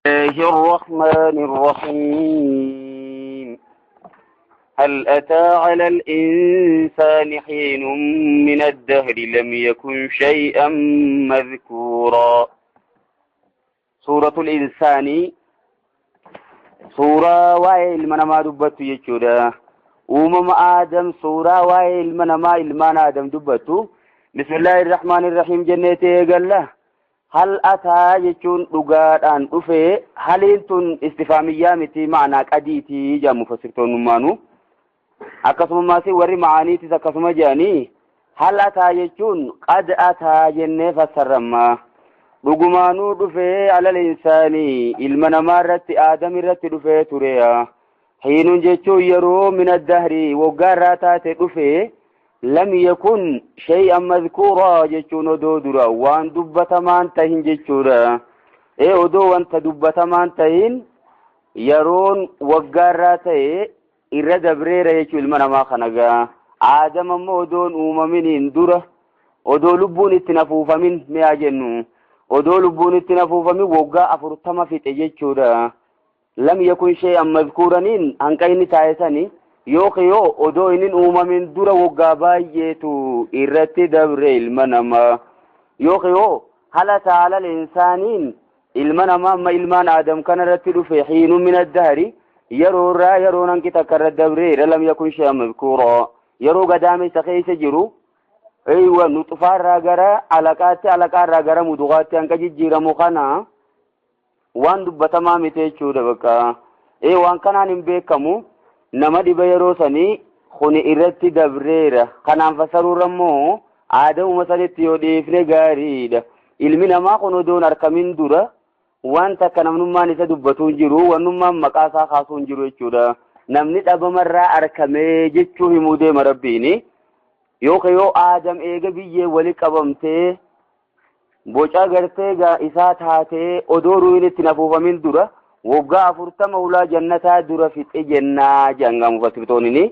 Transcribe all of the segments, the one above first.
الله الرحمن الرحيم. هل أتى على الإنسان حين من الدهر لم يكن شيئا مذكورا. سورة الإنسان سورة وائل من ما دبت يجودا أمم آدم سورة وائل من ما إلمان آدم دبت. بسم الله الرحمن الرحيم. جنة قال له هل أتى يجون dhugaadhaan dhufe haliin tun istifaamiyyaa miti ma'anaa qadiitii jedhamu mufassirtoonni maanu akkasumas warri ma'aaniitis akkasuma jedhanii hal ataa jechuun qad ataa jennee fassarramma dhugumaanuu dhufe alal insaanii ilma namaa irratti aadam irratti dhufee ture hiinuun jechuun yeroo min addahrii waggaa irraa taate dhufe لم يكن شيئا مذكورا جچون odoo dura waan dubbatamaan tahin jechuudha. Ee odoo wanta dubbatamaan tahin yeroon waggaarraa ta'e irra dabreera jechuu ilma namaa kana gaa. Aadam ammoo odoon uumaminiin dura odoo lubbuun itti nafuufamin mi'aa jennu odoo lubbuun itti nafuufamin waggaa 40 fixe jechuudha. لم يكن شيئا مذكورaniin hanqa inni taa'e sani yoo odoo inni uumamin dura waggaa baay'eetu irratti dabre ilma namaa yoo hala taala insaaniin ilma namaa amma ilmaan aadam kana irratti dhufe hiinu min addahri yeroo irraa yeroon hanqi takka irra dabreera lam yakun shay'an madkuura yeroo gadaamessa keessa jiru eywa nuxufaarraa gara alaqaatti alaqaarraa gara mudugaatti hanqa jijjiiramu kana waan dubbatamaa miti jechuudha bakka ee waan kanaan hin beekamu nama dhiba yeroo sanii kuni irratti dabreera kanaan fassaruurra immoo aadauma sanitti yoo dhiifne gaariidha. Ilmi namaa kun odoon harkamin dura wanta akka namnummaan isa dubbatu hin jiru wannummaan maqaa isaa kaasuu hin jiru jechuudha. Namni dhabamarraa arkamee jechuu himuu deema rabbiini. Yoo aadam eega biyyee wali qabamtee boca gartee isaa taatee odoo ruuhin itti nafuufamin dura waggaa 40 ulaa jannataa dura fixe jennaa jedhan mufassirtoonni.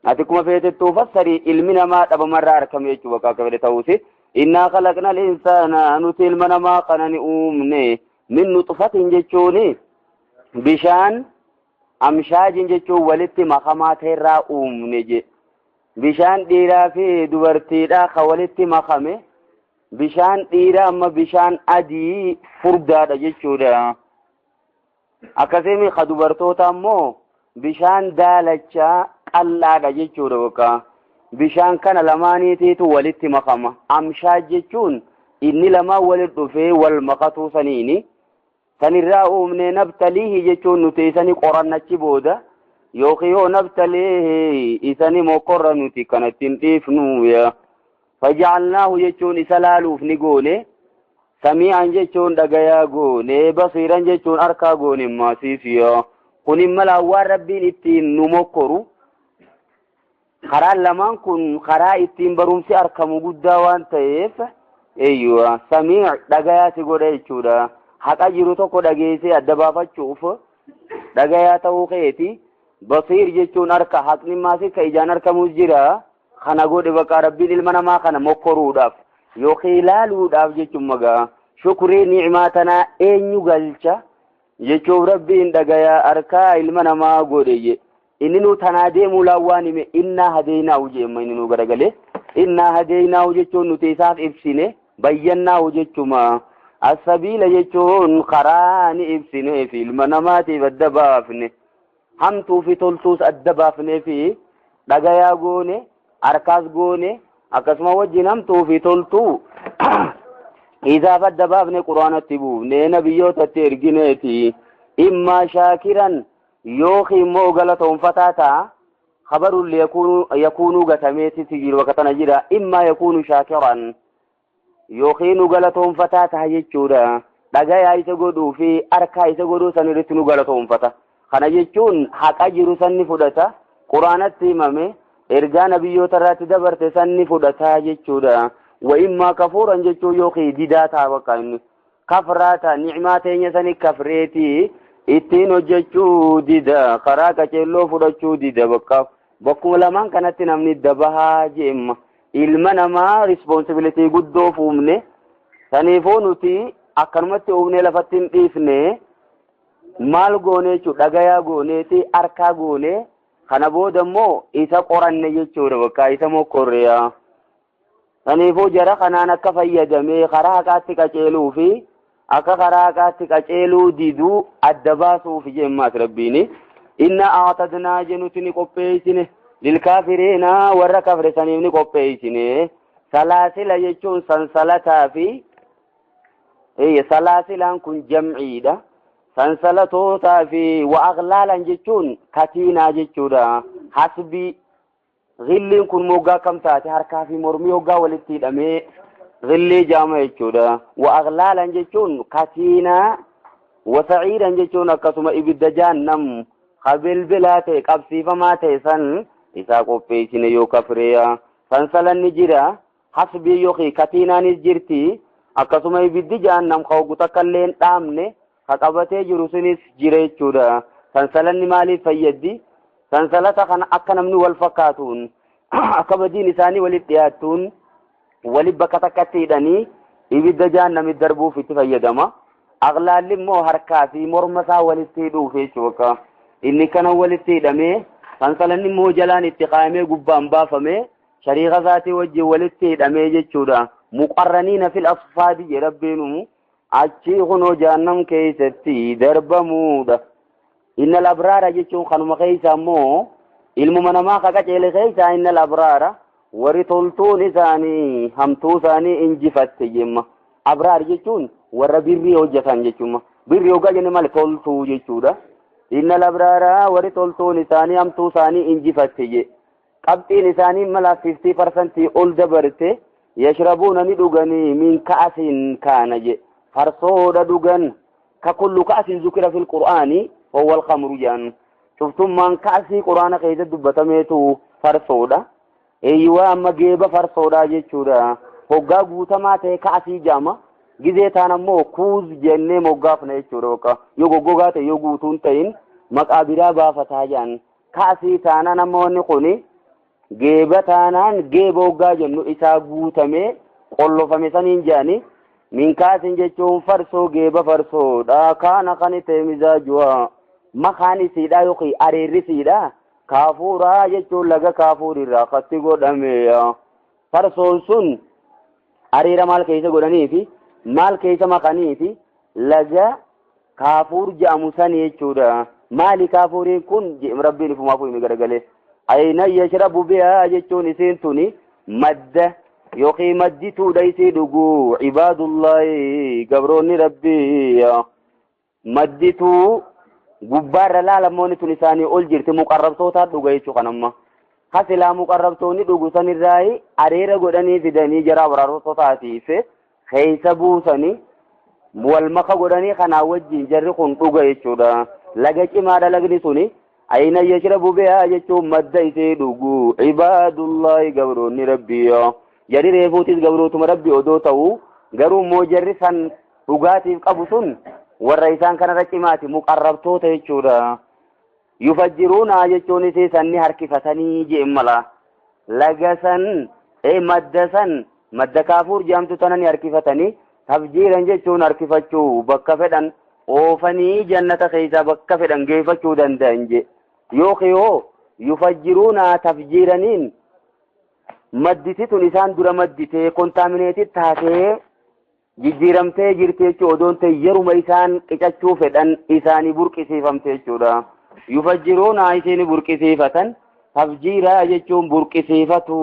Ati kuma feetettuu fassari ilmi namaa dhabamarraa argame jechuu bakka akka fedhe ta'uusi. Innaa khalaqna al-insaana nuti ilma namaa kana ni uumne min nutfatin jechuuni bishaan amshaajin jechuun walitti makamaa ta'erraa uumne je. Bishaan dhiiraa fi dubartiidhaa ka walitti makame bishaan dhiiraa amma bishaan adii furdaadha jechuudha. Akkasii ka dubartoota ammoo bishaan daalachaa qal'aadha jechuudha bakka. Bishaan kana lamaaniitiitu walitti makama. Amshaaj jechuun inni lamaan walitti dhufee wal makatuu saniini. Sanirraa uumne nabtaliihi jechuun nuti isani qorannachi booda yookiin yoo nabtaliihi isani mokorra nuti kanatti hin dhiifnu. Faja'alnaahu jechuun isa laaluuf ni goone. Sami'an jechuun dhagayaa goone basiiran jechuun harkaa goone maasiifiya. Kun immoo waan rabbiin ittiin nu mokkoru karaan lamaan kun karaa ittiin barumsi argamu guddaa waan ta'eef eeyyuu samii dhagayaa si godha jechuudha. Haqa jiru tokko dhageessee adda baafachuuf dhagayaa ta'uu keeti. Basiir jechuun harka haqni maasii ka ijaan argamus jira. Kana godhe bakka rabbiin ilma namaa kana mokkoruudhaaf yookiin ilaaluudhaaf jechuun magaa shukrii ni'maa tanaa eenyu galcha jechuuf rabbiin dhagayaa harkaa ilma namaa godhe. Inni nu tanaa deemuu laawwaan hime innaa hadeynaahu jeemma inni nu garagalee innaa hadeynaahu jechuun nuti isaaf ibsine bayyannaahu jechuma asabiila jechuun karaa ni ibsinee fi ilma namaatiif adda baafne hamtuu fi toltuus adda baafnee fi dhagayaa goone harkaas goone akkasuma wajjin hamtuu fi toltuu isaaf adda baafne quraanatti buufne nabiyyootatti ergineeti. Immaa shaakiran yookiin immoo galatoonfataa ta'a khabarun yakuunuu gatameetitti jiru bakka tana jira. Immaa yakuunu shaakiran yookiin nu galatoonfataa ta'a jechuudha. Dhagayaa isa godhuu fi harkaa isa godhuu san irratti nu galatoonfata. Kana jechuun haqa jiru san ni fudhata quraanatti himame ergaa nabiyyoota irratti dabarte san ni fudhata jechuudha. Wa immaa kafuuran jechuun yookiin didaa ta'a bakka inni kafraa ta'a ni'maa teenya sani kafreetii ittiin hojjechuu dida karaa qaceelloo fudhachuu dida bakka bakkuma lamaan kanatti namni dabahaa jeemma. Ilma namaa responsibility guddoo fuumne saniifuu nuti akkanumatti uumnee lafatti hin dhiifne Maal goone jechuudha? Dhagayaa gooneeti harkaa goone. Kana booda immoo isa qoranne jechuudha, bakka isa mokkorreeya. Saniifuu jara kanaan akka fayyadamee karaa haqaatti qaceeluu fi akka karaa haqaatti qaceeluu diduu adda baasuuf jemmaas rabbiini. Inna a'tadnaa jennuti ni qopheessine, lilkaafiriina warra kafre saniif ni qopheessine. Salaasila jechuun sansalataa fi salaasilaan kun jamciidha. Sansalatootaa fi wa aghlaalan jechuun katiinaa jechuudha. Hasbii Ghilliin kun moggaa kam taate? Harkaa fi mormii hoggaa walitti hidhamee ghillii jaama jechuudha. Wa aghlaalan jechuun katiinaa, wa sa'iiran jechuun akkasuma ibidda jahannam ka bilbilaa ta'e qabsiifamaa ta'e san isaa qopheessine yoo kafreeya. Sansalanni jira, hasbii yookiin katiinaanis jirti, akkasuma ibiddi jahannam ka hoggu takka illee hin dhaamne ka qabatee jiru sunis jira jechuudha. Sansalanni maaliif fayyaddi? Sansalata kana akka namni wal fakkaatuun, akka badiin isaanii walitti dhiyaattuun walitti bakka takkatti hidhanii ibidda jahannami darbuuf itti fayyadama. Aghlaalli immoo harkaa fi morma isaa walitti hidhuuf jechuudha. Inni kana walitti hidhamee sansalanni immoo jalaan itti kaayamee gubbaan baafamee shariika isaatii wajjin walitti hidhamee jechuudha. Muqarraniina fil asfaadi jedhe rabbiinu, achii kunoo jahannam keessatti darbamuudha. Innal abraara jechuun kanuma keessa immoo ilmuma namaa ka qaceele keessa, innal abraara warri toltuun isaanii hamtuu isaanii injifatte jemma. Abraar jechuun warra birrii hojjetan jechuudha. Birrii hoggaa jenne maali? Toltuu jechuudha. Innal abraara warri toltuun isaanii hamtuu isaanii injifatte je. Qabxiin isaanii mala 50% ol dabarte. Yashrabuuna ni dhuganii, min ka'asin kaana je. Farsoodha dhugan. Ka kullu ka'asin zukira fil qur'aani huwa al-khamru jedhan. Cuftummaan ka'asii quraana keessatti dubbatameetu farsoodha. Eeyyuwaa, amma geeba farsoodha jechuudha. Hoggaa guutamaa ta'e ka'asii jedhama. Gizee taan ammoo kuuz jennee moggaafna jechuudha. Bakka yoo goggogaa ta'e, yoo guutuun ta'in maqaa biraa baafataa jedhan. Ka'asii taanaan amma wanni kuni geeba taanaan, geeba hoggaa jennu isaa guutamee qollofame saniin jedhani. Min kaasin jechuun farsoo, geeba farsoodha. Kaana kan ta'e mizaajuwa makaan isiidha yookiin areerrisiidha. Kaafuuraa jechuun laga kaafuur irraa katti godhame. Farsoon sun areera maal keessa godhanii fi maal keessa makanii fi laga kaafuur jedhamu sani jechuudha. Maali kaafuuriin kun? Rabbiin ifumaafuu himi garagalee. Ayna yashrabu bihaa jechuun isiin tuni madda yookiin maddituudha isii dhuguu ibaadullaahi gabroonni rabbii. Maddituu gubbaarra laalamoonni tun isaanii ol jirti, muqarrabtootaa dhuga jechuu kanamma. Hasilaa muqarrabtoonni dhugu sanirraayi areera godhanii fidanii jara abraartotaatiif keessa buusanii wal maka godhanii kanaa wajjin jarri kun dhuga jechuudha. Laga cimaadha lagni suni. Ayna yashrabu bihaa jechuun madda isii dhugu ibaadullaahi gabroonni rabbii. Jarri reefuutis gabrootuma rabbii odoo ta'u, garuu immoo jarri san dhugaatiif qabu sun warra isaan kanarra cimaati, muqarrabtoota jechuudha. Yufajjiruuna jechuun isii sanni harkifatanii jeen mala. Laga san madda san, madda kaafuur jedhamtu tana ni harkifatanii. Tafjiiran jechuun harkifachuu, bakka fedhan oofanii jannata keessaa bakka fedhan geeffachuu danda'an je. Yookiin hoo yufajjiruuna tafjiiraniin madditi tun isaan dura madditee contaminated taatee jijjiiramtee jirti jechuu odoon ta'e, yeruma isaan qicachuu fedhan isaanii burqisiifamte jechuudha. Yufajjiruuna isiin burqisiifatan, tafjiiraa jechuun burqisiifatu.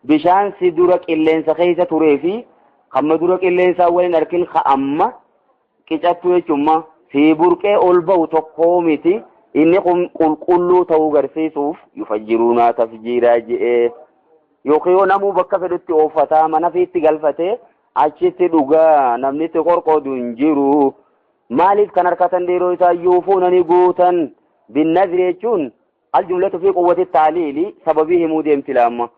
Bishaan si dura qilleensa keessa turee fi hamma dura qilleensaa waliin arkin ka amma qicattu jechuun si burqee ol ba'u tokkoo miti. Inni kun qulqulluu ta'uu garsiisuuf yufajjiruunaa tafjiiraa je'ee. Yookiin yoo namuu bakka fedhutti oofataa mana fiitti galfatee achitti dhugaa, namni itti qorqoodu hin jiru. Maaliif kan harkatan dhiiroo isaa? Yuufuuna ni guutan. Binnazri jechuun aljumlatu fi quwwati taaliili, sababii himuu deemti laamma.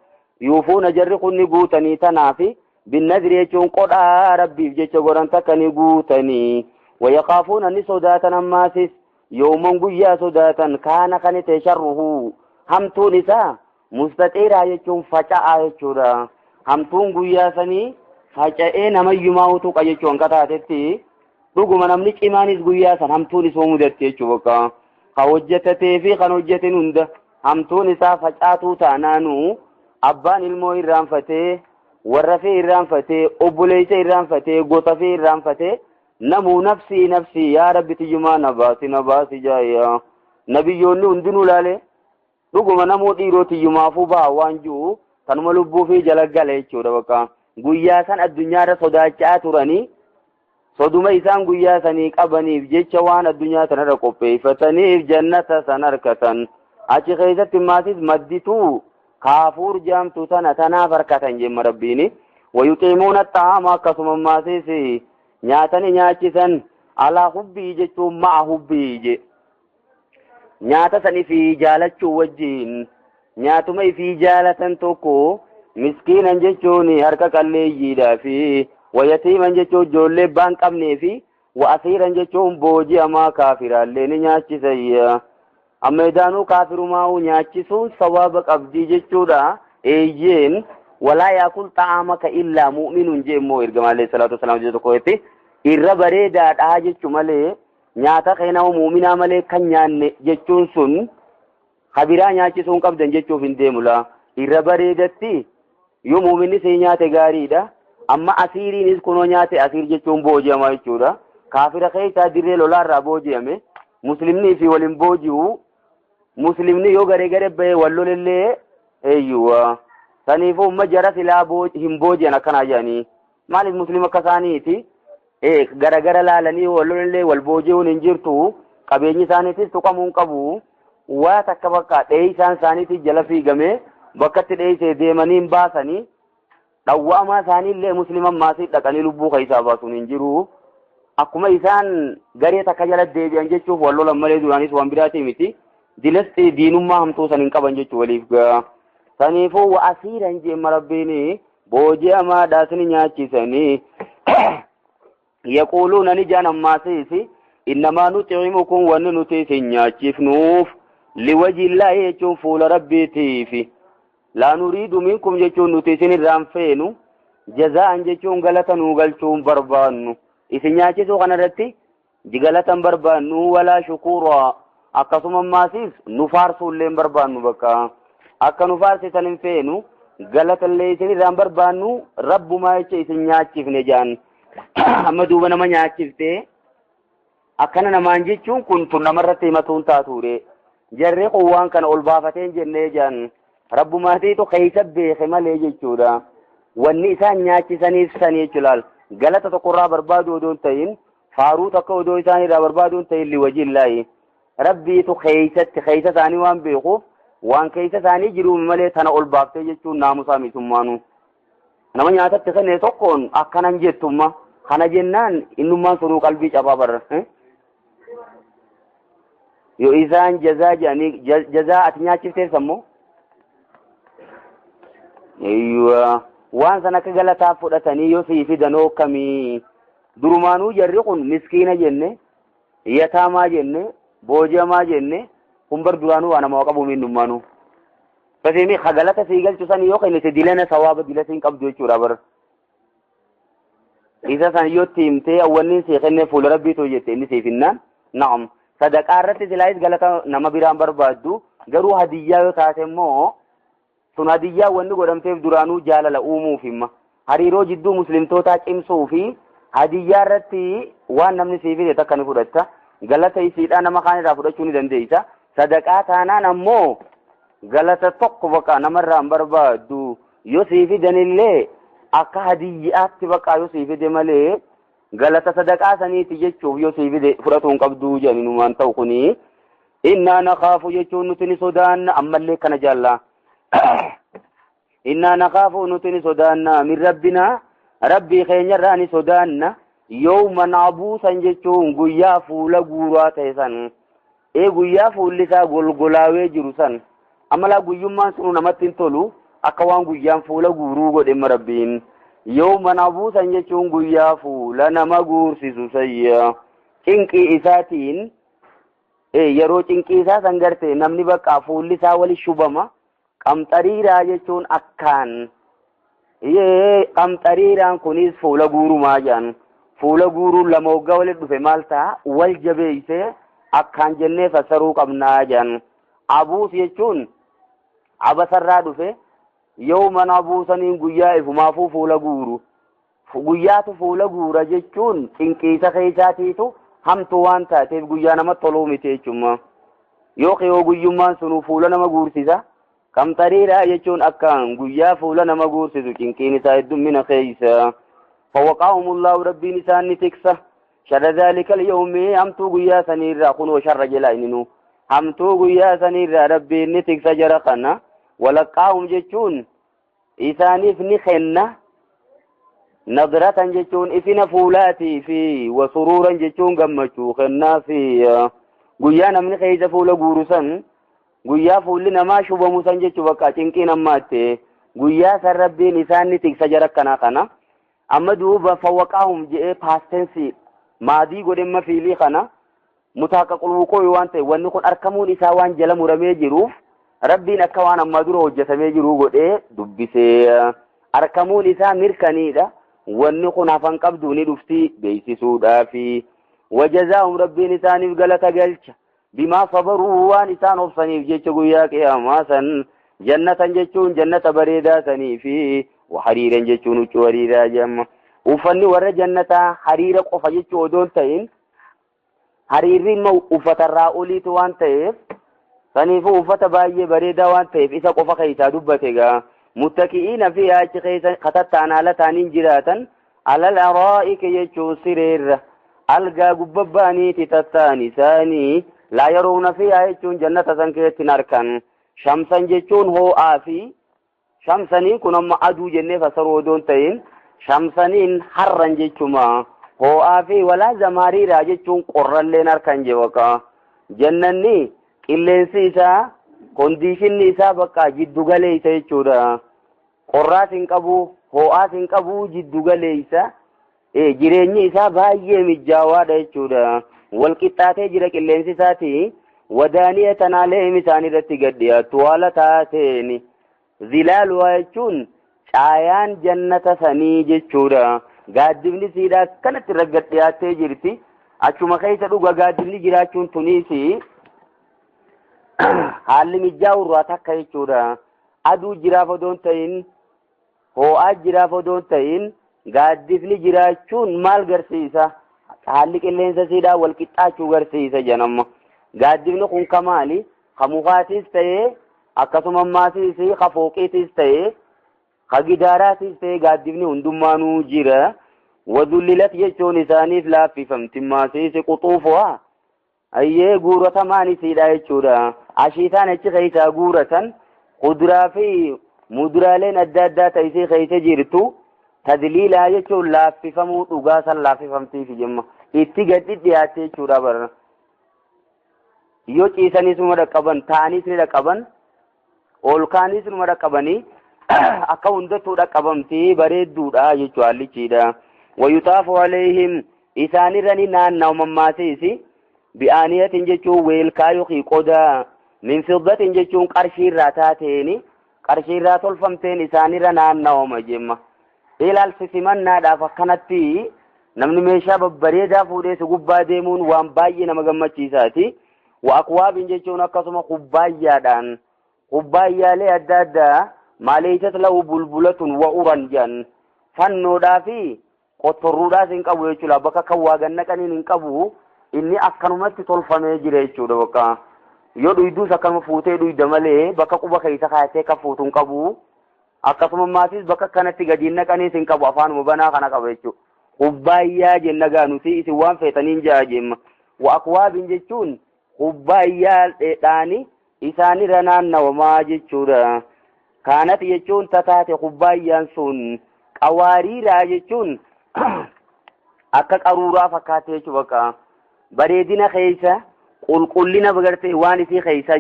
Yuufuuna jarri kun ni guutanii tanaafi, binnazri jechuun qodhaa rabbiif jecha godhan takka ni guutanii. Wayakaafuuna ni sodaatan, ammaasis yooman guyyaa sodaatan, kaana kan ta'e sharruhu hamtuun isaa, mustaxiiraa jechuun faca'aa jechuudha. Hamtuun guyyaa sanii faca'ee namayyumaa utuqa jechuun hanqa taatetti. Dhuguma namni cimaanis guyyaa san hamtuun isoo mudatte jechuu bakka. Ka hojjetatee fi kan hojjetin hunda hamtuun isaa facaatuu taanaanuu abbaan ilmoo irraanfatee, warra fi irraanfatee, obboleessa irraanfatee, gosa fi irraanfatee, namuu nafsii nafsii yaa rabbi tiyyumaa na baasi na baasi jaayya. Nabiyyoonni hundinuu laale dhuguma namuu dhiiroo tiyyumaafuu baha waan jiru tanuma lubbuu fi jala gala jechuudha bakka. Guyyaa san addunyaarra sodaachaa turanii soduma isaan guyyaa sanii qabaniif jecha waan addunyaa sanarra qopheeffataniif jannata san harkatan. Achi keessatti maasis maddituu kaafuur jaamtu tana tanaaf harkatan jemma rabbiini. Wayuxiimuuna xaama akkasuma maasis nyaatani nyaachisan alaa hubbii jechuun ma'a hubbii je. Nyaata san ifii jaalachuu wajjin nyaatuma ifii jaalatan tokko miskiinan jechuun harka qalleeyyiidhaa fi wayatiiman jechuun ijoollee baan qabnee fi wa'asiiran jechuun booji'amaa kaafiraallee ni nyaachisayya. Amma edaanuu kaafirumaa'uu nyaachisuun sawaaba qabdii jechuudha. Eeyyeen walaa yaakul xaa'amaka illaa mu'minuun jee immoo ergamaa alayhi salaatu wasalaam jedhu tokkotti irra bareedaadhaa jechu malee nyaata kee nama mu'minaa malee kan nyaanne jechuun sun kabiraa nyaachisuun qabdan jechuuf hin deemula. Irra bareedatti yoo mu'minni si nyaate gaariidha. Amma asiiriinis kunoo nyaate asiir jechuun booji'ama jechuudha. Kaafira keessaa dirree lolaarraa booji'ame. Muslimnii fi waliin booji'u. Muslimni yoo garee garee bahee wal lolellee eeyyuwa. Saniifuu umma jara silaa hin booji'an akkanaa jedhanii. Maaliif muslima akka isaaniiti? Gara gara laalanii wal lolellee wal booji'uun hin jirtu. Qabeenyi isaaniitis tuqamuu hin qabu. Waa takka bakka dheeysaan isaaniitis jala fiigamee bakka itti dheeysee deemanii hin baasanii. Dhawwaamaa isaaniillee musliman maasii dhaqanii lubbuu keessaa baasuun hin jiru. Akkuma isaan garee takka jala deebi'an jechuuf wal lolan malee duraanis waan biraatii miti. Dilasti diinummaa hamtuu san hin qaban jechuu waliif gaa. Saniifuu wa asiiran jeemma rabbiin booji'amaadhaas ni nyaachisanii. Yaquuluuna ni jaan ammaasiis innamaa nuxiimukum wanni nuti isin nyaachifnuuf liwajillaahi jechuun fuula rabbiitiifi. Laa nuriidu minkum jechuun nuti isin irraan feenu jazaa'an jechuun galata nuu galchuun barbaannu. Isin nyaachisuu kanarratti galatan barbaannu walaa shukuuraa akkasuma ammaasiis nu faarsuullee hin barbaannu bakka. Akka nu faarsitan hin feenu galatallee isin irraan barbaannu rabbumaa jecha isin nyaachifne jaan. Amma duuba nama nyaachiftee akkana namaan jechuun kun tun namarratti himatuun taatuure. Jarri kun waan kana ol baafateen jennee jaan. Rabbumaatiitu keessa beeke malee jechuudha. Wanni isaan nyaachisaniif sanii jechuudha. Galata tokkorraa barbaadu odoo hin ta'in faaruu takka odoo isaan irraa barbaadu hin ta'in liwajillaahi. Rabbiitu keessatti keessa isaanii waan beekuuf waan keessa isaanii jiru malee tana ol baaftee jechuun naamusaa mitummaanu. Nama nyaatatti kenne tokkoon akkanan jettumma. Kana jennaan innummaan sunuu qalbii cabaa barra. Yoo isaan jazaa jedhanii jazaa ati nyaachifteef ammoo eeyyuwa waan san akka galataa fudhatanii yoo sii fidanoo kamii durumaanuu jarri kun miskiina jenne yataamaa jenne booji'amaa jenne kun bar duraanuu waa nama qabu minnummaanuu. Fasiimi ka galata sii galchu san yoo kennite dilana sawaaba dila siin qabdu jechuudha bar. Isa san yoo itti himtee awwanni sii kenne fuula rabbiitu jette inni siif hinnaan na'am. Sadaqaa irratti silaayis galata nama biraan barbaaddu garuu hadiyyaa yoo taate immoo sun hadiyyaa wanni godhamteef duraanuu jaalala uumuuf himma. Hariiroo jidduu muslimtootaa cimsuu fi hadiyyaa irratti waan namni sii fide takka ni fudhatta. Galata isiidhaa nama kaan irraa fudhachuu ni dandeessa. Sadaqaa taanaan ammoo galata tokko baqa namarraa hin barbaaddu. Yoo sii fidanillee akka hadiyyaatti baqa yoo sii fide malee galata sadaqaa saniiti jechuuf yoo sii fide fudhatuu hin qabdu jedhanii numaan ta'u kuni. Innaa nakaafu jechuun nuti ni sodaanna ammallee kana jaallaa. Innaa nakaafu nuti ni sodaanna min rabbinaa rabbii keenyarraa ni sodaanna yawman abuusan jechuun guyyaa fuula guuraa ta'e san. Guyyaa fuulli isaa golgolaawee jiru san. Ammalaa guyyummaan sunu namatti hin tolu akka waan guyyaan fuula guuruu godhe rabbiin. Yawman abuusan jechuun guyyaa fuula nama guursisu sayya. Cinqii isaatiin yeroo cinqii isaa san garte namni bakka fuulli isaa wali shubama. Qamxariiraa jechuun akkaan. Qamxariiraan kunis fuula guurumaa jedhan. Fuula guuruun lama waggaa walitti dhufe maal ta'a? Wal jabeessee akkaan jennee fassaruu qabnaa jedhan. Abuus jechuun abasarraa dhufe, yawman abuusaniin guyyaa ifumaafuu fuula guuru. Guyyaatu fuula guura jechuun cinqiisa keessaatiitu hamtuu waan taateef guyyaa namatti toluu miti jechuudha. Yookiin yoo guyyummaan sunuu fuula nama guursisa. Kamtariiraa jechuun akkaan guyyaa fuula nama guursisu cinqiin isaa heddummina keessa. Fawaqaahumullahu rabbiin isaan ni tiksa. Sharra dhaalika al-yawmi hamtuu guyyaa saniirraa kunoo sharra jedha inni hamtuu guyyaa saniirraa rabbiin ni tiksa jara kana. Walaqqaahum jechuun isaaniif ni kenna. Nadratan jechuun ifina fuulaatii fi wasuruuran jechuun gammachuu kennaa fi guyyaa namni keessa fuula guuru san guyyaa fuulli namaa shubamu san jechuu bakka cinqiin ammaatte guyyaa san rabbiin isaan ni tiksa jara kana kana. Amma duuba fawwaqaahum jedhee paastensii maadii godhemma fiilii kana mutaaqa qulqulluu waan ta'e wanni kun argamuun isaa waan jala muramee jiruuf rabbiin akka waan ammaa dura hojjetamee jiru godhee dubbisee argamuun isaa mirkaniidha. Wanni kun hafan qabdu ni dhufti beeksisuudhaafi. Wajazaahum rabbiin isaaniif galata galcha bimaa sabaruu waan isaan obsaniif jecha guyyaa qiyaamaa san jannatan jechuun jannata bareedaa sanii fi hariiran jechuun huccuu hariiraa jedhama. Uffanni warra jannataa hariira qofa jechuu odoo hin ta'in hariirri immoo uffatarraa oliitu waan ta'eef saniifuu uffata baay'ee bareedaa waan ta'eef isa qofa keessaa dubbate gaa. Muttaqi'iina fi achi keessa katattaan haala ta'aniin jiraatan alal araa'ika jechuun sireerra algaa gubbabbaaniiti tattaan isaanii laa yaroona fiihaa jechuun jannata san keessatti hin argan. Shamsan jechuun hoo'aa fi shamsaniin kun amma aduu jennee fassaruu odoo hin ta'in shamsaniin harran jechuma hoo'aa fi walaa zamaariiraa jechuun qorralleen harkan jewaqa. Jannanni qilleensi isaa kondiishinni isaa bakka jiddu galeessa jechuudha. Qorraas hin qabu, hoo'aas hin qabu, jiddu galeessa. Jireenyi isaa baay'ee mijaawaadha jechuudha. Wal qixxaatee jira qilleensi isaati. Wadaaniya tanaalee isaan irratti gad dhiyaattu haala taateen. Zilaaluwaa jechuun caayaan jannata sanii jechuudha. Gaaddifni siidhaa akkanatti irra gad dhiyaattee jirti. Achuma keessa dhuga gaaddifni jiraachuun tuniis haalli mijaa'u irraa takka jechuudha. Aduu jiraaf odoo hin ta'in, hoo'aa jiraaf odoo hin ta'in, gaaddifni jiraachuun maal garsiisa? Haalli qilleensa siidhaa wal qixxaachuu garsiisa jedhama. Gaaddifni kun ka maali? Ka mukaatiis ta'ee akkasuma ammaatiis ka fooqiitiis ta'ee ka gidaaraatiis ta'ee gaaddifni hundummaanuu jira. Wadullilat jechuun isaaniif laaffifamti maasiis quxuufuhaa. Ayyee guuratamaan isiidha jechuudha. Ashiitaan achi keessaa guuratan kuduraa fi muduraaleen adda addaa ta'e isii keessa jirtu tadliilaa jechuun laaffifamuu dhugaa san laaffifamtiif jemma. Itti gadi dhiyaatte jechuudha bara. Yoo ciisanis numa dhaqqaban, taa'anis ni dhaqqaban, ol kaanis numa dhaqqabanii akka hundattuu dhaqqabamti bareedduudha jechuu haallichiidha. Wayutaafu alayhim isaanirra ni naanna'u mammaasiisi. Bi'aaniyatin jechuun weelkaa yookiin qodaa min fiddatin jechuun qarshiirraa taateeni qarshiirraa tolfamteen isaanirra naanna'uma jemma. Ilaalchi simannaadhaaf akkanatti namni meeshaa babbareedaa fuudhee si gubbaa deemuun waan baay'ee nama gammachiisaati. Wa akwaabin jechuun akkasuma kubbaayyaadhaan kubbaayyaalee adda addaa maaleessas lahu bulbulatun wa uran jedhan fannoodhaa fi qottorruudhaas hin qabu jechuudha. Bakka kan waa gannaqaniin hin qabu. Inni akkanumatti tolfamee jira jechuudha bakka. Yoo dhuyduus akkanuma fuutee dhuyda malee bakka quba keessa kaasee kan fuutu hin qabu. Akkasuma maatis bakka akkanatti gadi naqaniis hin qabu afaanuma banaa kana qaba jechuudha. Kubbaayyaa jenna gaa nuti isin waan feetaniin ja'a jemma. Wa akwaabin jechuun kubbaayyaadhaani isaanirra naannawamaa jechuudha. Kaanat jechuun tataate kubbaayyaan sun qawaariiraa jechuun akka qaruuraa fakkaate jechuudha bakka. Bareedina keessa qulqullina gartee waan isii keessa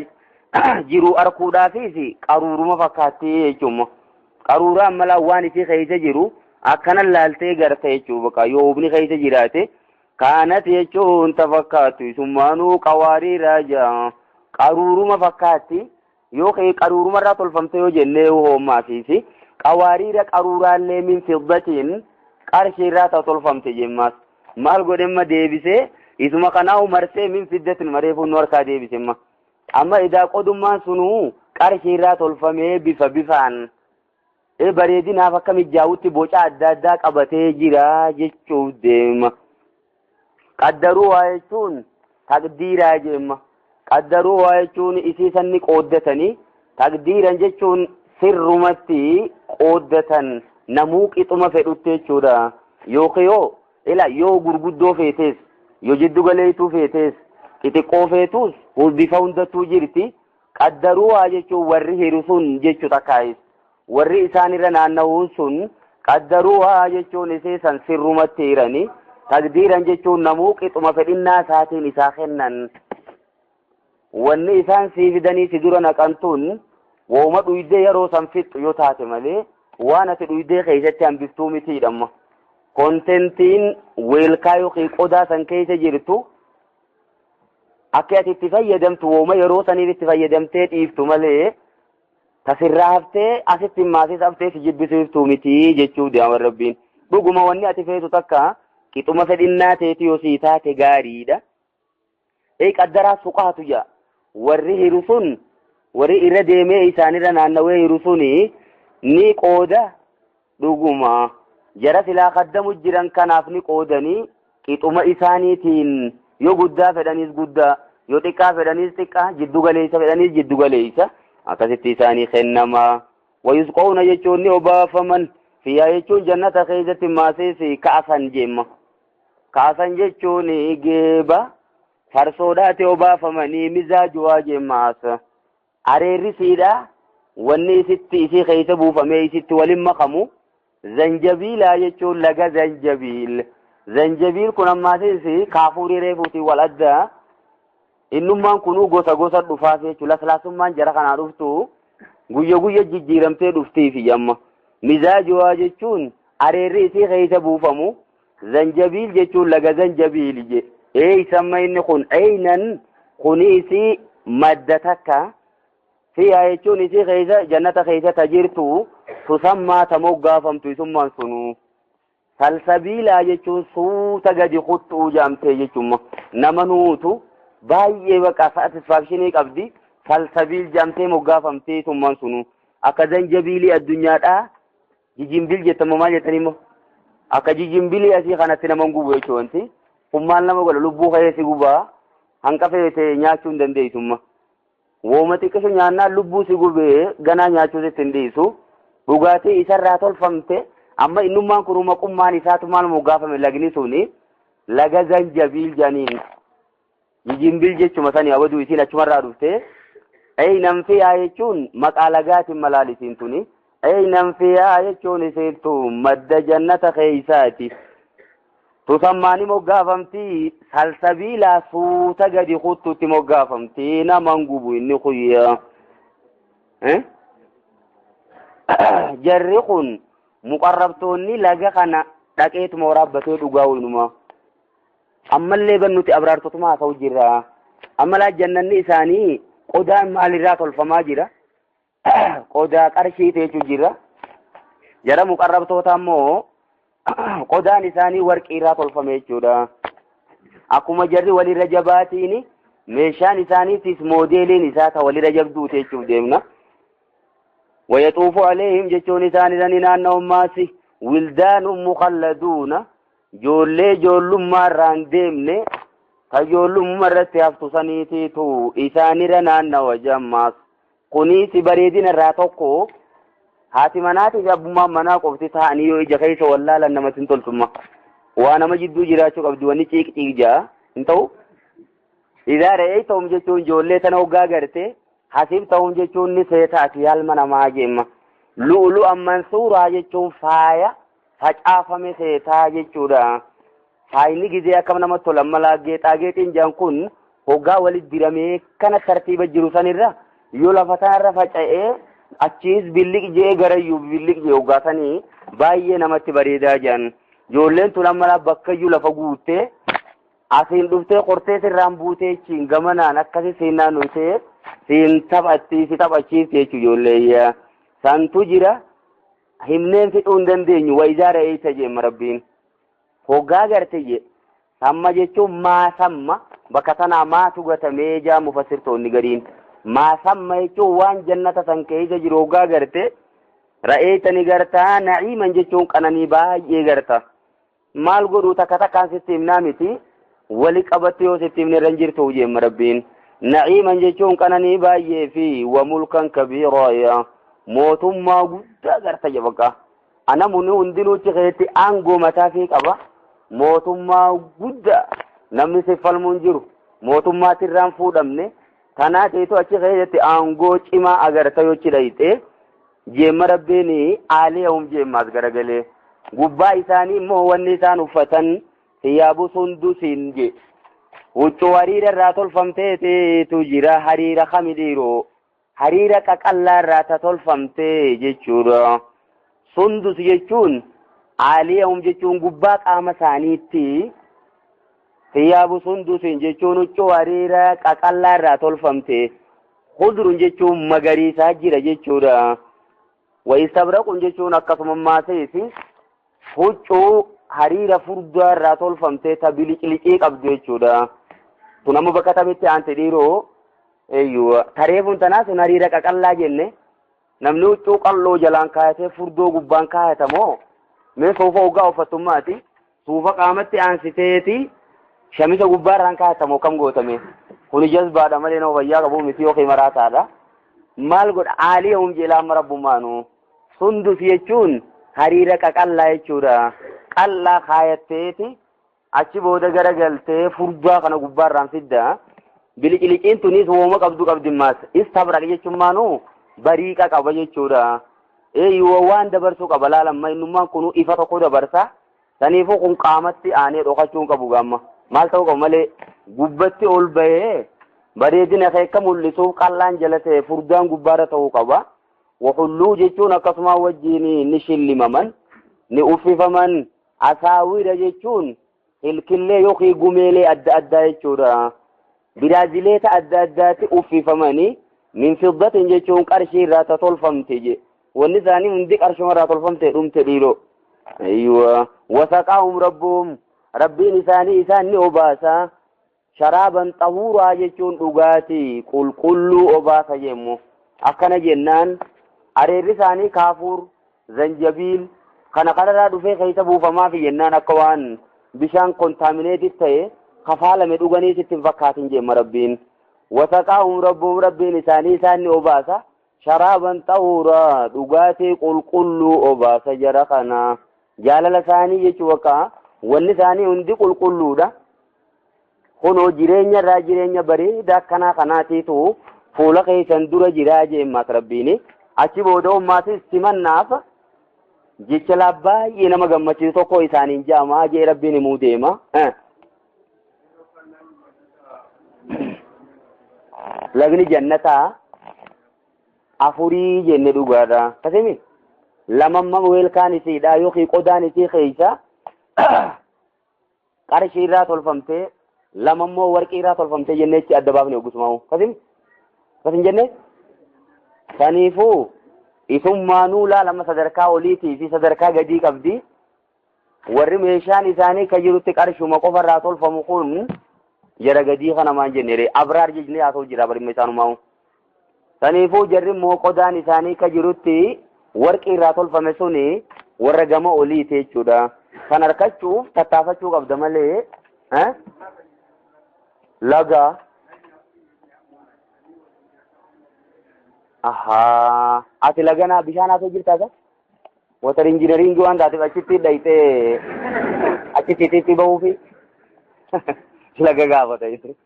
jiru arkuudhaafis qaruuruma fakkaatti jechuudha. Qaruuraan mala waan isii keessa jiru akkana laaltee garte jechuudha bakka yoo hubni keessa jiraate kaanat jechuun tafakkaatu isummaanuu qawaariiraa jaa qaruuruma fakkaatti yoo qaruurumarraa tolfamte yoo jennee hoommaasiisi qawaariira qaruuraallee min fiddatiin qarshiirraa ta tolfamte jemmaas. Maal godhemma deebisee isuma kanaa marsee min fiddatin mareefuu nu harkaa deebisemma. Amma idaa qodummaan sunuu qarshii irraa tolfamee bifa bifaan bareedinaaf akka mijaa'utti boca adda addaa qabatee jira jechuuf deema. Qaddaruu waa jechuun taqdiiraa jeemma. Qaddaruu waa jechuun isii sanni qooddatanii, taqdiiran jechuun sirrumatti qooddatan namuu qixuma fedhutti jechuudha. Yookiin yoo ila yoo gurguddoo feetes, yoo jiddu galeetuu feetes, xixiqqoo feetus bifa hundattuu jirti. Qaddaruu waa jechuun warri hiru sun jechuu takkaayis. Warri isaanirra naanna'uun sun qaddaruu waa jechuun isii san sirrumatti hiranii, taqdiiran jechuun namuu qixuma fedhinnaa isaatiin isaa kennan. Wanni isaan sii fidanii si dura naqantuun wooma dhuydee yeroo san fixxu yoo taate malee waan ati dhuydee keessatti hambiftuu mitiidhamma. Kontentiin weelkaa yookiin qodaa san keessa jirtu akka ati itti fayyadamtu wooma yeroo saniif itti fayyadamtee dhiiftu malee tasirraa haftee asitti maasis haftee si jibbisiiftuu mitii jechuuf deema Rabbiin. Dhuguma wanni ati feetu takka qixuma fedhinnaa teeti yoo sii taate gaariidha. Qaddaraa suqaatu jaa. Warri hiru sun warri irra deemee isaanirra naannawee hiru suni ni qooda dhuguma. Jara silaa kaddamu jiran kanaaf ni qoodanii qixuma isaaniitiin yoo guddaa fedhaniis guddaa, yoo xiqqaa fedhaniis xiqqaa, jiddu galeessa fedhaniis jiddu galeessa akkasitti isaanii kennama. Wayusqoona jechuun ni obaafaman. Fiyyaa jechuun jannata keessatti maasees ka'asan jeemma. Ka'asan jechuun geeba farsoodhaati obaafamanii mizaajuwaa jeemmaas. Areerri siidha wanni isitti isii keessa buufamee isitti waliin makamu. Zanjabiilaa jechuun laga zanjabiil. Zanjabiil kun ammaasis kaafuurii reefuutiin wal adda. Innummaan kunuu gosa gosa dhufaaf jechuudha. Laslaasummaan jara kanaa dhuftu guyya guyya jijjiiramtee dhuftiifi jamma. Mizaajuwaa jechuun areerri isii keessa buufamu. Zanjabiil jechuun laga zanjabiil je. Eeysamma inni kun eynan kuni isii madda takka. Fiyaa jechuun isii keessa jannata keessa tajirtu tusammaa ta moggaafamtu isummaan sunu. Salsabiilaa jechuun suuta gadi kuttuu jaamtee jechuun nama nuutu baay'ee baqa satisfaakshinii qabdi. Salsabiil jaamtee moggaafamtee isummaan sunu. Akka zanjabiilii addunyaadhaa jijimbil jettama maal jettanii immoo akka jijimbilii asii kanatti nama gubu jechuun kun maal nama godha lubbuu keessa gubaa hanqa feete nyaachuu hin dandeessumma. Wooma xiqqishu nyaannaan lubbuu si gubee ganaa nyaachuu sitti hin dhiisu. Dhugaatii isarraa tolfamte amma innummaan kun maqummaan isaatu maal moggaafame lagni suni laga zanjabiil jedhaniin. Jijimbil jechuma sani abaduu isiin achumarraa dhufte. Eynan fiyaa jechuun maqaa lagaatiin malaal isiin tuni. Eynan fiyaa jechuun isiintu madda jannata keeysaati. Tusammaani moggaafamti salsabiilaa suuta gadi kuttutti moggaafamti naman gubu inni kuyya. Jarri kun muqarrabtoonni laga kana dhaqeetuma waraabbatee dhugaa waynuma. Ammallee ban nuti abraartotuma haasa'u jirra. Amma laa jannanni isaanii qodaan maalirraa tolfamaa jira? Qodaa qarshii jechuu jira. Jara muqarrabtoota ammoo qodaan isaanii warqii irraa tolfame jechuudha. Akkuma jarri walirra jabaatiin meeshaan isaaniitis moodeeliin isaa ta walirra jabduute jechuuf deemna. Wayaxuufu aleehim jechuun isaan irra naanna'ummaas wildaanun mukhalladuuna ijoollee ijoollummaa irraa hin deemne ta ijoollummaa irratti haftu saniitiitu isaanirra naannawa jammaas. Kunis bareedina irraa tokko haati manaatii fi abbummaan manaa qofti ta'anii yoo ija keessa wallaalan namatti hin toltumma. Waa nama jidduu jiraachuu qabdi wanni ciiq ciiq jaa hin ta'u. Idaa re'ee jechuun ijoollee tana hoggaa garte hasiib ta'uun jechuun ni seetaati yaalma namaa jeemma. Lu'lu'an mansuuraa jechuun faaya facaafame seetaa jechuudha. Faayini gizee akkam namatti tola malaa geexaa geexiin jaan kun hoggaa walitti diramee kana tartiiba jiru sanirra yoo lafa sanarra faca'ee achiis billiq jee garayyuu billiq jee hoggaa sanii baay'ee namatti bareedaa jiran. Ijoolleen tun amma bakkayyuu lafa guuttee asiin dhuftee qortee sirraan buutee achiin gamanaan akkasi siin naannoftee siin taphatti si taphachiifte jechuudha ijoollee. Santu jira himneen fixuu hin dandeenyu wa ijaara eessa jeemma Rabbiin. Hoggaa garte je Samma jechuun maa samma bakka sanaa maatu gatamee jaa mufassirtoonni gariin. Maa samma jechuun waan jannata san keessa jiru hoggaa garte ra'eeytani gartaa na'iiman jechuun qananii baay'ee garta. Maal godhuu takka takkaan sitti himnaa miti wali qabatti yoo sitti himne irra hin jirtu jeemma rabbiin. Na'iiman jechuun qananii baay'ee fi wa mulkan kabiiraa mootummaa guddaa garta jabaqaa. Anamuni hundinuu achi keessatti aangoo mataa fi qaba. Mootummaa guddaa namni si falmuu hin jiru. Mootummaa sirraan fuudhamne. Tanaa ta'etu achi keessatti aangoo cimaa agarta yoo achi dhayxe. Jeemma rabbiin aaliyahum jeemmaas garagalee. Gubbaa isaanii immoo wanni isaan uffatan siyaabu sundusiin je. Huccuu hariira irraa tolfamteetu jira. Hariira kami dhiiroo? Hariira qaqallaa irraa ta tolfamtee jechuudha. Sundus jechuun aaliyahum jechuun gubbaa qaama isaaniitti siyaabu sundusiin jechuun huccuu hariira qaqallaa irraa tolfamte. Khudrun jechuun magariisaa jira jechuudha. Wa istabraqun jechuun akkasuma maaseesi huccuu hariira furdaa irraa tolfamte ta biliqilicii qabdu jechuudha. Tun amma bakka tamitti aante dhiiroo eeyyuu tareefuun tanaa sun hariira qaqallaa jenne namni huccuu qalloo jalaan kaayatee furdoo gubbaan kaayatamoo mee suufa hoggaa uffattummaati suufa qaamatti aansiteeti shamisa gubbaarraan kaayatamoo kam gootame kuni jazbaadha malee nama fayyaa qabu miti yookiin maraataadha. Maal godha aaliyahum jeelaa amma rabbummaanu sundus jechuun hariira qaqallaa jechuudha. Qallaa kaayatteeti achi booda garagaltee furdaa kana gubbaarraan fidda. Biliqiliqiin tunis wooma qabdu qabdi maas. Istabraq jechuun maanuu bariiqa qaba jechuudha. Eeyyuu waan dabarsuu qaba laalamma innummaan kunuu ifa tokko dabarsa. Saniifuu kun qaamatti aanee dhokachuu hin qabu gaamma. Maal ta'uu qaba malee gubbatti ol bahee bareedina kee akka mul'isuuf qallaan jala ta'e furdaan gubbaarra ta'uu qaba. Wahulluu jechuun akkasuma wajjin ni shillimaman ni uffifaman. Asaawira jechuun hilkillee yookiin gumeelee adda addaa jechuudha. Biraazileeta adda addaatti uffifamanii min fiddatin jechuun qarshii irraa ta tolfamte je. Wanni isaanii hundi qarshuma irraa tolfamte dhumte dhiiroo. Ayyuwa wasaqaahum rabbuhum rabbiin isaanii isaan ni obaasa. Sharaaban xahuuraa jechuun dhugaatii qulqulluu obaasa jemmu. Akkana jennaan areerri isaanii kaafuur, zanjabiil kana kanarraa dhufee keessa buufamaafi jennaan akka waan bishaan kontaamineetit ta'e kafaalame dhuganiis itti hin fakkaatin jemma rabbiin. Wasaqaahum rabbuhum rabbiin isaanii isaan ni obaasa. Sharaaban xahuuraa dhugaatii qulqulluu obaasa jara kana. Jaalala isaanii jechuu bakka wanni isaanii hundi qulqulluudha. Kunoo jireenya irraa jireenya bareedaa akkanaa kanaatiitu fuula keessan dura jiraa jeemmaas rabbiini. Achi booda ummaatis simannaaf jecha laa baay'ee nama gammachiisu tokko isaaniin jaamaa jee rabbiin himuu deema. Lagni jannataa afurii jenne dhugaadha. Akkasimi lamamma weelkaan isiidha yookiin qodaan isii keessa qarshii irraa tolfamtee lamammoo warqii irraa tolfamtee jennee achi adda baafne oggusumaa'u. Akkasimi akkasin jenne saniifuu isummaanuu laalama sadarkaa oliitii fi sadarkaa gadii qabdi. Warri meeshaan isaanii kan jirutti qarshuma qofa irraa tolfamu kun jara gadii kana maan jenne abraar jennee haasa'u jira barimma isaanumaa'u. Saniifuu jarri immoo qodaan isaanii kan jirutti warqii irraa tolfame suni warra gama oliiti jechuudha. Kan harkachuuf tattaafachuu qabda malee laga ahaa ati laganaa bishaan haasoo jirtaa sa? Water engineering waan taateef achitti dhayxee achitti itti bahuufi laga gaafata jechuudha.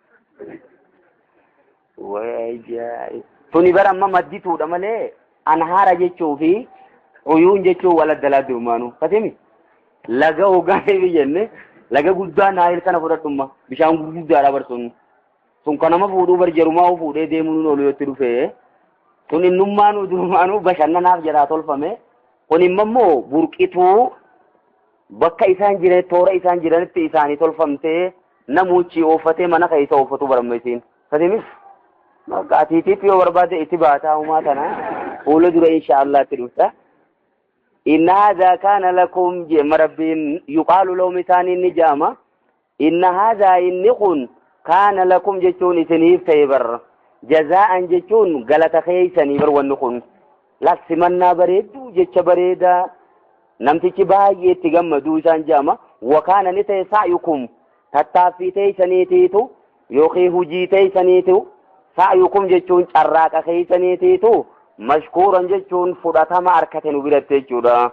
Wayyaa tuni bara amma maddituudha malee anhaara jechuu fi uyuun jechuun wal adda laatti uumaanu. Katimi laga hoggaanii jenne laga guddaa naayil kana fudhadhumma bishaan gurguddaadha barsuun. Sun kan nama fuudhuu bar jarumaa fuudhee deemuun oolu yoo itti dhufee sun innummaanuu durumaanuu bashannanaaf jedhaa tolfame. Kun immoo burqituu bakka isaan jiran toora isaan jiranitti isaanii tolfamtee namuuchi ooffatee mana keessa ooffatu baramma isiin. Katimis bakka atiitiif yoo barbaade itti baataa uumaa tana fuula dura insha Allah itti dhufta. Inna haadha kaana lakum jeema rabbiin yuqaalu lahum isaaniin ni jaama. Inna haadhaa inni kun kaana lakum jechuun isiniif ta'e bar. Jazaa'an jechuun galata keeysanii bar wanni kun. Laksimannaa bareedduu jecha bareedaa namtichi baay'ee itti gammaduu isaan jedhama. Wakaana ni ta'e saa'yukum tattaaffii teeysaniitiitu yookiin hujii teeysaniitu saa'yukum jechuun carraaqa keeysaniitiitu mashkuuran jechuun fudhatama harkate nu biratti jechuudha.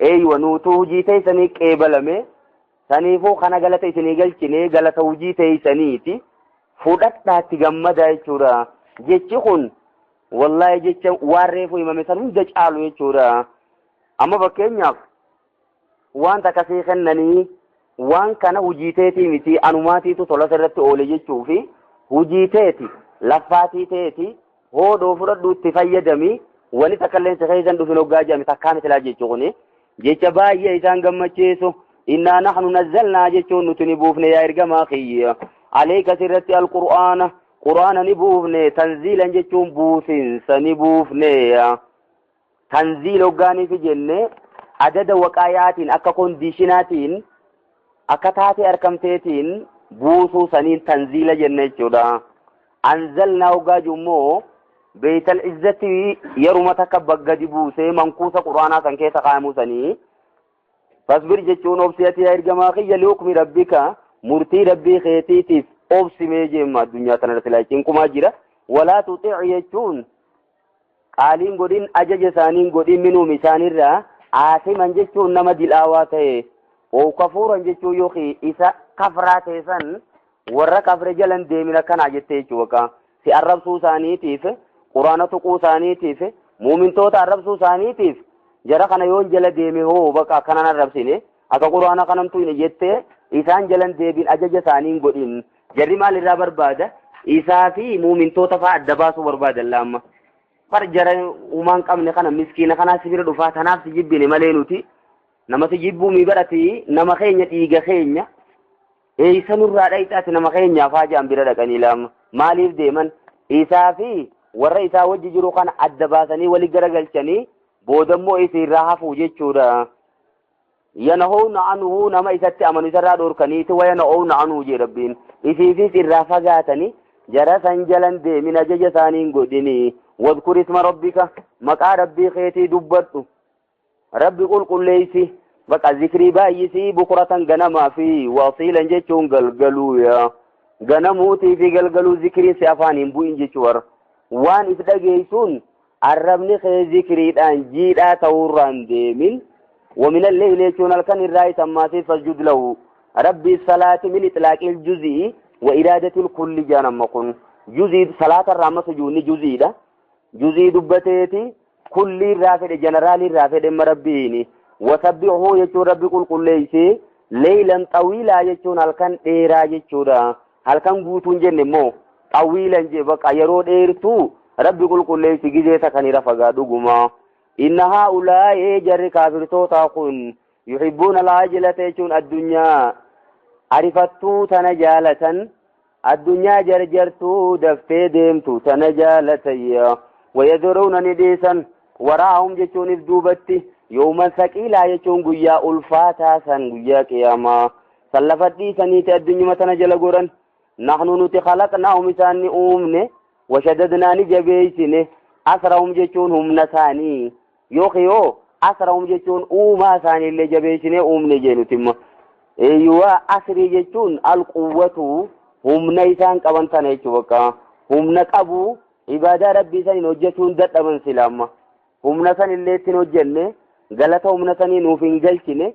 Eeywa nuutuu hujii teeysanii qeebalame saniifuu kana galata isinii galchine galata hujii teeysaniiti fudhadhaatti gammadaa jechuudha. Jechi kun wallaahi jecha waan reefu himame san hunda caalu jechuudha. Amma fakkeenyaaf waan takka sii kennanii waan kana hujii teetii miti anumaatiitu tola irratti oole jechuu fi hujii teeti laffaatii teeti hoodhoo fudhadhu itti fayyadami wani takka illee si keessan dhufin hoggaa jedhame takkaa miti laa jechuu kuni jecha baay'ee isaan gammachiisu. Innaa nahnu nazzalnaa jechuun nuti ni buufne yaa ergamaa kiyya aleeka sirratti alqur'aana qur'aana ni buufne tanziilan jechuun buusinsa ni buufne. Tanziil hoggaaniifi jenne adada waqaayaatiin akka kondiishinaatiin akka taatee argamteetiin buusuu saniin tanziila jenne jechuudha. Anzalnaa hoggaa jummoo beeytal izzatti yeruma takka baggadi buusee mankuusa qur'aanaa san keessa kaa'amuu sanii. Fasbir jechuun obsi ati yaa ergamaa kiyya lihukmi rabbika murtii rabbii keetiitiif obsimee jeemma addunyaa tanarratti laa cinqumaa jira. Walaa tuxic jechuun qaaliin godhin ajaja isaaniin godhin minuum isaanirraa aasiman jechuun nama dil'aawaa ta'e oo kafuuran jechuun yookiin isa kafraa ta'e san warra kafre jalan deemin akkanaa jettee jechuu bakka si arrabsuu isaaniitiif quraana tuquu isaaniitiif muumintoota arrabsuu isaaniitiif jara kana yoon jala deeme hoo bakka akkanan arrabsine akka quraana kanamtu hin jettee isaan jalan deebin ajaja isaaniin godhin. Jarri maal irraa barbaada? Isaa fi muumintoota fa'aa adda baasuu barbaadan laamma. Far jara uumaan qabne kana miskiina kanaa si bira dhufaa tanaaf si jibbine malee nuti nama si jibbuu mi barati nama keenya dhiiga keenya eeysa nurraa dhayxaati nama keenyaaf haa jedhan bira dhaqanii laamma. Maaliif deeman? Isaa fi warra isaa wajji jiru kana adda baasanii wali garagalchanii boodammoo isiirraa hafuu jechuudha. Yanahawna anhu nama isatti amanu isarraa dhorkaniiti wayanahawna anhu jee rabbiin isiifis irraa fagaatanii jara san jalan deemin ajaja isaaniin godhini. Wadkur isma rabbika maqaa rabbii keetii dubbadhu rabbi qulqulleeysi baqa zikrii baay'isii bukuratan ganamaa fi wasiilan jechuun galgaluu yaa ganamuutii fi galgaluu zikriin si afaan hin bu'in jechuu warra waan if dhageessuun arrabni kee zikriidhaan jiidhaa ta'uurraan deemin. ومن الليل يكون الكن الرأي تماسي فاسجد له ربي الصلاة من إطلاق الجزء وإرادة الكل جانا مكن جزء صلاة الرامة سجوني جزء ده جزء دبتيتي كل رافد جنرال رافد مربيني وسبحه يكون ربي قل قل ليسي ليلا طويلا يكون الكن إيرا يكون هل كان قوتون جن مو طويلا جبك يرود إيرتو ربي قل قل ليسي جزء كان رفقا دقما. إن هؤلاء جر كافر توتاقون يحبون العاجلة يكون الدنيا عرفتو تنجالة الدنيا جرجرتو دفتي ديمتو تنجالة ويذرون نديسا وراهم جتون الدوبتي يوما ثقيلا يكون قيا ألفاتا سن قيا قياما سلفت ديسا الدنيا متنجل قرن نحن نتخلقناهم ساني أمني وشددنا نجبيسني أسرهم جتون هم نساني يوخيو أسرهم جتون أوما ساني اللي جبيسني أمني جينو أيوة أسري جتون القوة هم نيسان قوانتان يتوكا هم نقبو عبادة ربي ساني نوجتون دت أبن سلامة هم نساني اللي تنوجني غلطة هم نساني نوفين جلتني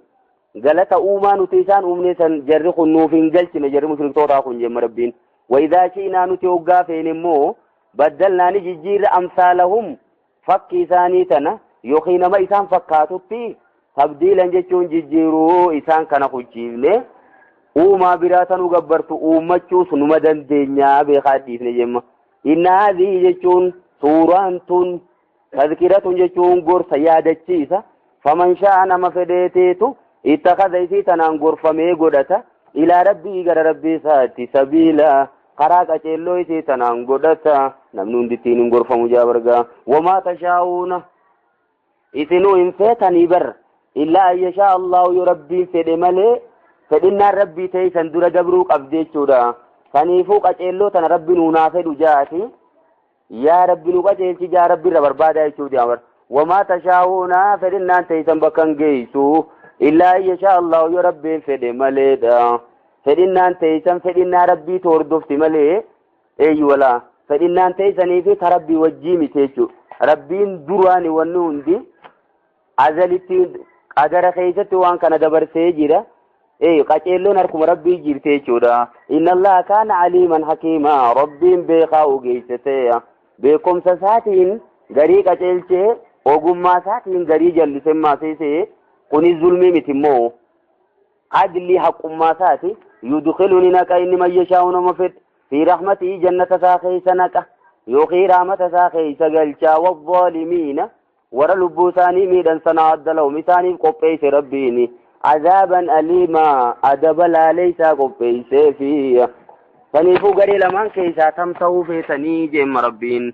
غلطة أوما نتيسان أمني سان جرخ نوفين جلتني جرخ مشرك توتا جم ربين. وإذا شئنا نتوقع فين مو بدلنا نجير أمثالهم فكي ثاني تنا يوخينا ما إسان فكاتو تبديلا جتون جيرو إسان كان خجيبني وما براتن وقبرتو ومچو سنما دندنيا بخاديف نجم. إن هذه جتون سوران تذكرة جتون غرس يادچيسا فمن شاء نما فديتيتو اتخذ إسيتنا غرفمي غدتا إلى ربي غير ربي ساتي سبيلا قراك أجلو إسيتنا غدتا نمنون دتين غرفمو جابرغا وما تشاؤون إسنو إن فيتني بر إلا أن يشاء الله يربي فدمالي Fedhinnaan Rabbii teeysan dura dabruu qabdi jechuudha. Saniifuu qaceelloo tana Rabbi nuu naa fedhu jaati. Yaa Rabbi nu qaceelchi jaa Rabbi irra barbaadaa jechuudha amar. Wamaa tashaa'uuna fedhinnaan teeysan bakka hin geeysu. Illaa in yashaa Allahu yoo Rabbiin fedhe maleedha. Fedhinnaan teeysan fedhinnaa Rabbiitu hordofti malee eeyyu walaa. Fedhinnaan teeysanii fi ta Rabbii wajjii miti jechuudha. Rabbiin duraani wanni hundi azalitti qadara keessatti waan kana dabarsee jira. Ee qaceelloon harkuma Rabbii jirti jechuudha. Inna Allaha kaana aliiman hakiima. Rabbiin beekaa ogeessa ta'e. Beekumsa isaatiin garii qaceelchee ogummaa isaatiin garii jallise maasisee kunis zulmii miti immoo. Adli haqummaa isaati. Yudkilu ni naqa inni man yashaa'u nama fedhe. Fi rahmatii jannata isaa keessa naqa. Yookiin rahmata isaa keessa galchaa wazzaalimiina. Warra lubbuu isaanii miidhan sana adda lahum isaaniif qopheesse Rabbiin azaaban aliimaa adaba laaleessaa qopheesseefi. Saniifuu garee lamaan keessaa tam ta'uu feetanii jeemma Rabbiin.